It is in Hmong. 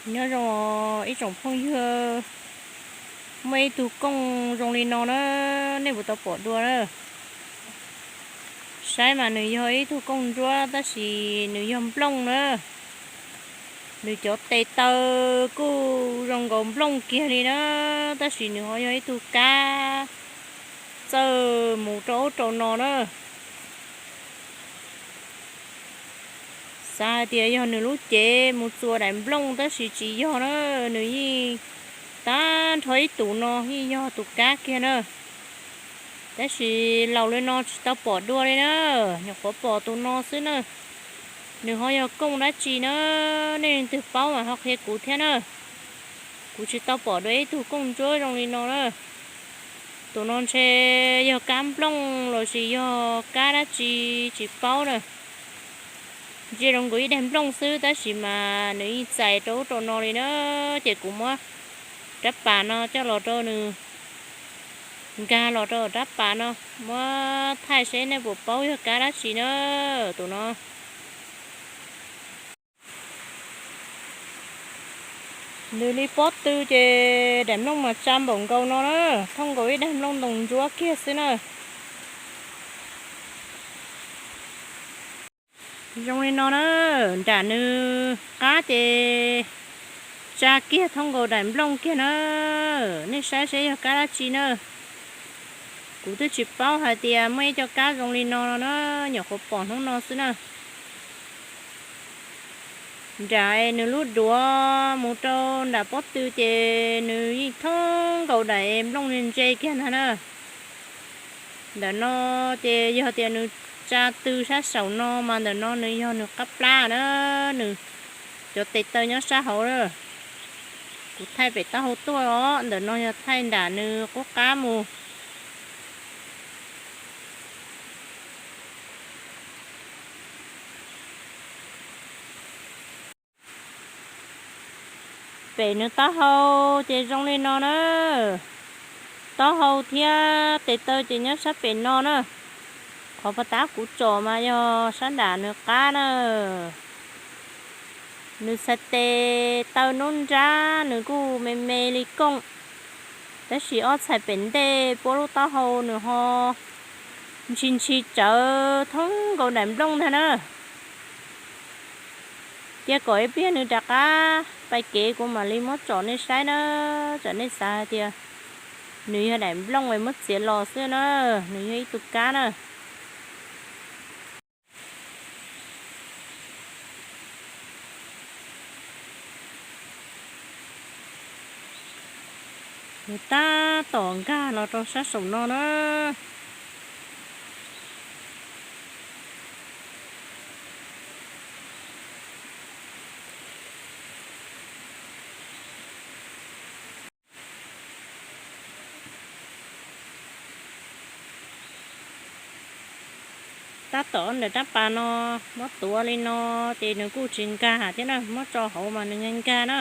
Nyob zoo ib tsoom phooj ywg, muaj ib tug kooj zoo li no na, nej puas tau pom dua na? Saib mas nws yog ib tug kooj ntsuab tab sis nws yog nplooj na. Nws cov tes taw kuj zoo nkaus nplooj kiag li na, tab sis nws ho yog ib tug kab txawj mus rau ub rau no na. Xav hais tias yog nws lub cev mus txuas daim nplooj tab sis tsis yog na, nws yeej tag nrho ib tus no yeej yog tus kab kiag na. Tab sis laus li no tsis tau pom dua li na, nyuam qhuav pom tus no xwb na. Nws ho yog kooj dab tsi na? Nej leej twg paub mas ho qhia kuv thiab na. Kuv tsis tau pom dua ib tug kooj ntsuab zoo li no na. Tus no ntshe yog kab nplooj los sis yog kab dab tsi tsis paub na. Ntsia zoo nkaus ib daim nplooj xwb tab sis mas nws yeej txais rau ub rau no li na. Ces kuv muab rab pas no coj los rau nws nkag los rau rab pas no, muab thaij seb nej puas paub yog kab dab tsi na. Tus no nws li pob tw ces daim nplooj mas tsa npaum nkaus no na, thooj nkaus ib daim nplooj ntoos ntsuab kiag xwb na. Zoo li no na, nram nws qab ces tsa kiag thooj nkaus daim nplooj kiag na. Nej saib seb yog kab dab tsi na. Kuv twb tsis paub hais tias muaj ib co kab zoo li no no na, nyuam qhuav pom hnub no xwb na. Nram nws lub duav mus rau nram pob tw ces nws yeej thooj nkaus daim nplooj ntse kiag ntag na. Ntawm no ces yog tias nws tsa tw sab saum no mas ntawm no nws yog nws qab plab na, nws cov tes taw nyob sab hauv na. Kuv thaij pem taub hau tuaj os, ntawm no yog thaij nram nws qub qab mus. Pem nws taub hau ces zoo li no na. Taub hau thiab tes taw ces nyob sab pem no na. Qhov pas tab kuv tsom mas yog sab nram nws qab na. Nws txhais tes taw nruab nrab nws kuj me me li kooj, tab sis ob txhais pem ntej puab lub taub hau nws ho ntshis ntshis tsawv thooj nkaus daim nplooj ntag na. Cia kom ib pliag nws rov qab pais kev kuv mam li muab tsom nej saib na. Tsam nej xav hais tias nws yog daim nplooj es muab txiav los xwb na, nws yog ib tug kab na. Nws tab tom nkag los rau sab saum no na. Tab tom ntawm rab pas no muab tuav li no ces nws kuj tsis nkag thiab na, muab tso hauv mas nws nkag nkag na.